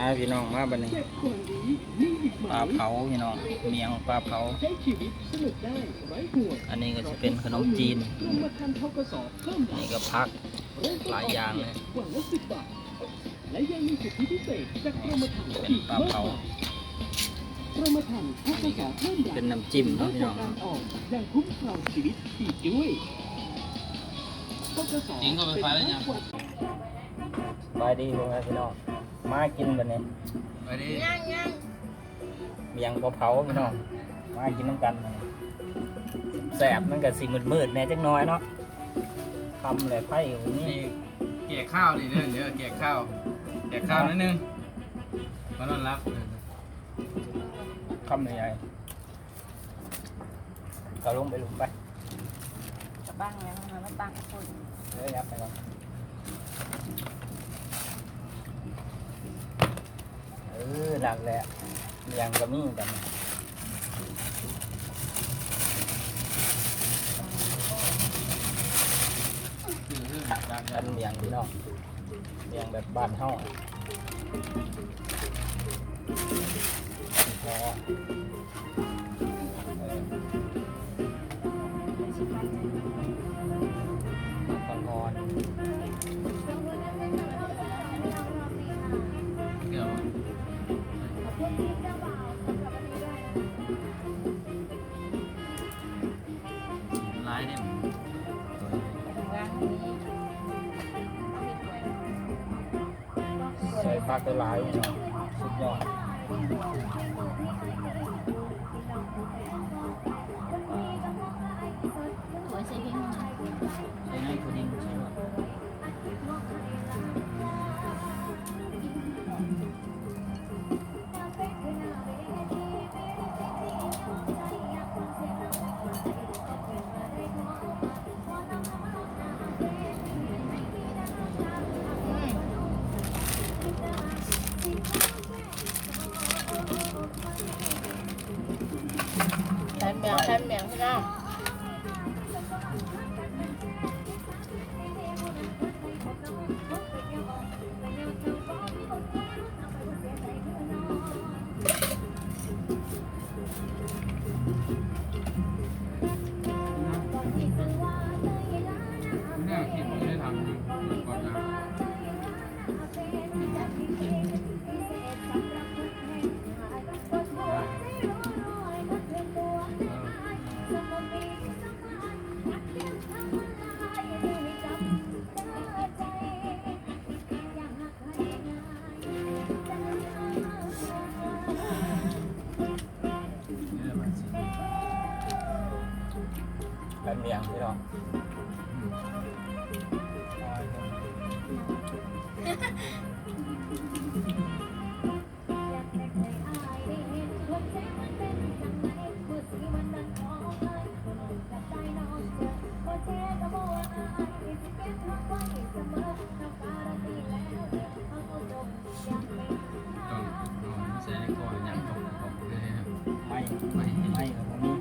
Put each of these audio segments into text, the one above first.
ມາພີ່ນ້ອງ ມາບັດນີ້ ປາເຜົາພີ່ນ້ອງ ໝ້ຽງປາເຜົາ. ອັນນີ້ກໍຊິເປັນຂະໜົມຈີນ ອັນນີ້ກໍຜັກ ຫຼາຍຢ່າງເລີຍ. ເປັນປາເຜົາ ເປັນນ້ຳຈິ້ມເນາະພີ່ນ້ອງ. ຈິງເຂົ້າໄຟຟ້າແລ້ວຍັງ? ສະບາຍດີພໍ່ແມ່ພີ່ນ້ອງ ມາກິນບັດນີ້. ສະບາຍດີ. ຍັງໆ ໝ້ຽງປາເຜົາພີ່ນ້ອງ ມາກິນນຳກັນ. ແຊບ ມັນກໍຊິມືດໆແດ່ຈັກໜ້ອຍເນາະ ຄ່ຳແລ້ວ ໄຟກໍບໍ່ມີ. ແກ້ຄາວນີ້ເດີ ແກ້ຄາວ ແກ້ຄາວໜ້ອຍໜຶ່ງ ມານອນຫຼັບ. ຄຳໃຫຍ່ໆ ກໍລົງໄປລຸມໄປ. ກະບັງແລ້ວ ມາບັງຄົນ ເອີ ຍັບໄປກ່ອນ. ເອີ ນັ້ນແຫຼະ ໝ້ຽງກໍມີບັດນີ້. ອັນໝ້ຽງພີ່ນ້ອງ ໝ້ຽງແບບບ້ານເຮົາ ພໍ ເອີ ອ່ອນໆ ຫຼາຍເດ້. ໃສ່ຜັກຫຼາຍໆ ເນາະ ສຸດຍອດ. ໂອ້ຍ ໃສ່ເພງ ໃສ່ໃນໂຄດິງ ໃສ່ໂລດ. ແຊບແບບ ແຊບແບບ ພີ່ນ້ອງ. ແບບນີ້ພີ່ນ້ອງ ຕ້ອງ ຕ້ອງໃສ່ກ້ອນຫຍັງ ຕ້ອງ ຕ້ອງເລີຍ ໄມ້ ໄມ້ ໄມ້ກໍບໍ່ມີ.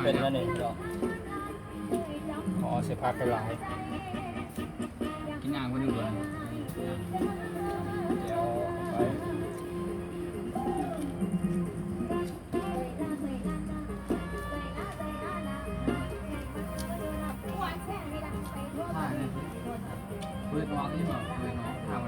ເປັນແລ້ວນີ້ເນາະ ຂໍໃສ່ຜັກຫຼາຍໆ. ກິນນ້ຳເພິ່ນຢູ່ບໍ່? ແຈ່ວໄປ ເປີດອອກນີ້ບໍ່? ເປີດອອກ ເອົາ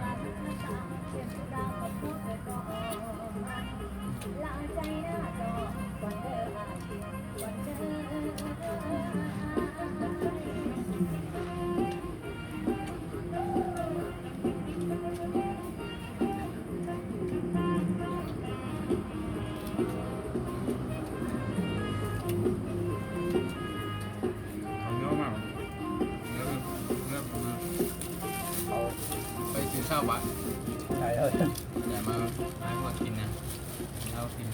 ເອົາເຍອະມາກ ເອົາໄປກິນຊາວບາດ ໃສ່ເອົາ ໃສ່ມາໃຫ້ພວກກິນນະ ເອົາກິນ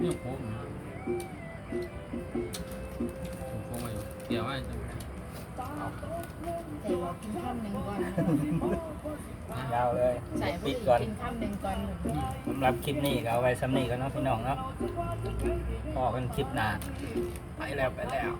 เนี่ยโค้งนะโค้งมาอยู่เกี่ยวไว้ แต่ว่ากินคำหนึ่งก่อน ยาวเลย ใส่ ปิดก่อน กินคำหนึ่งก่อน สำหรับคลิปนี้ก็เอาไว้ส่ำนี้ก่อนเนาะพี่น้องเนาะ พ้อกันคลิปหน้า ไปแล้ว ไปแล้ว